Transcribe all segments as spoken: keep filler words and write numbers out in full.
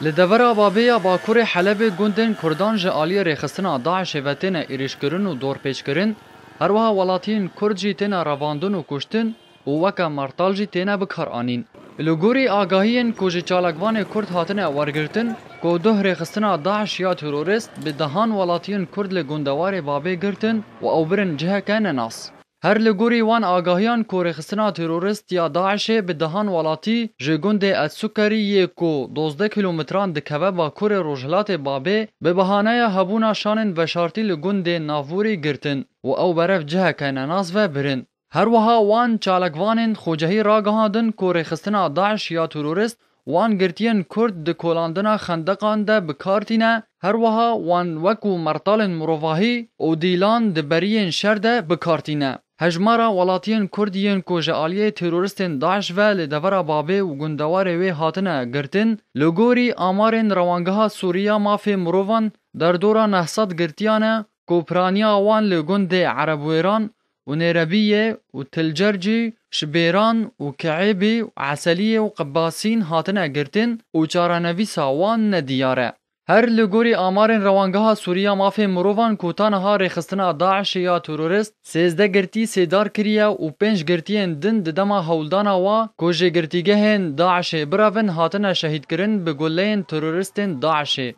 Li devera Babê ya Bakurê Helebê gundên Kurdan ji aliyê rêxistina DAIŞê ve têne êrîşkirin û dorpêçkirin, herwiha welatiyên Kurd jî têne revandin û kuştin û weke mertal jî têne bikaranîn. Li gorî agahiyên ku ji çalakvanê Kurd hatine wergirtin, ku duh rêxistina DAIŞ ya terorîst bi dehan welatiyên Kurd li gundewarê Babê girtin û ew birin ciheke nenas. Her li gorî wan agahiyan ku rêxistina terorîst ya DAIŞê bi dehan welatî ji gundê Etsukerî yê ku dozdeh kîlometran dikeve bakurê rojhilatê Babê, bi bahaneya hebûna şanên veşartî li gundê Navûrî girtin û ew berev ciheke nenas ve birin. Herwiha wan çalakvanên xwecehî ragihandin ku rêxistina DAIŞ ya terorîst wan girtiyên Kurd di kolandina xendeqan de bi kar tîne, herwiha wan wekû mertalên mirovahî û dîlan di beriyên şer de bi kar tîne. Hejmara welatiyên Kurd yên ku ji aliyê terorîstên DAIŞ ve li devera Babê û gundewarê wê hatine girtin, li gorî amarên Rewangeha Sûrî ya Mafê Mirovan derdora neh sed girtiyan e ku piraniya wan li gundê Erebwêran û Nêrebiyê û Tilcercî, Şibêran û Kiêbî û Eseliyê û Qibasîn hatine girtin û çarenivîsa wan nediyar e. Her li gorî amarên Rewangeha Sûrî ya Mafê Mirovan ku ta niha rêxistina DAIŞê ya terorîst sêzdeh girtî sêdar kiriye û pênc girtiyên din di dema hewldana wa ku ji girtîgehên DAIŞê birevin hatine şehîdkirin bi guleyên terorîstên DAIŞê.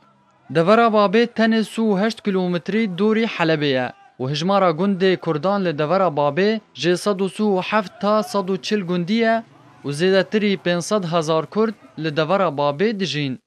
Devera Babê tenê sî û heşt kîlometrî dorî Helebê ye û hijmara gundê Kurdan li devera Babê ji sed û sî û heft ta sed û çil gundî ye û zêdetirî pênc sed hezar Kurd li devera Babê dijîn.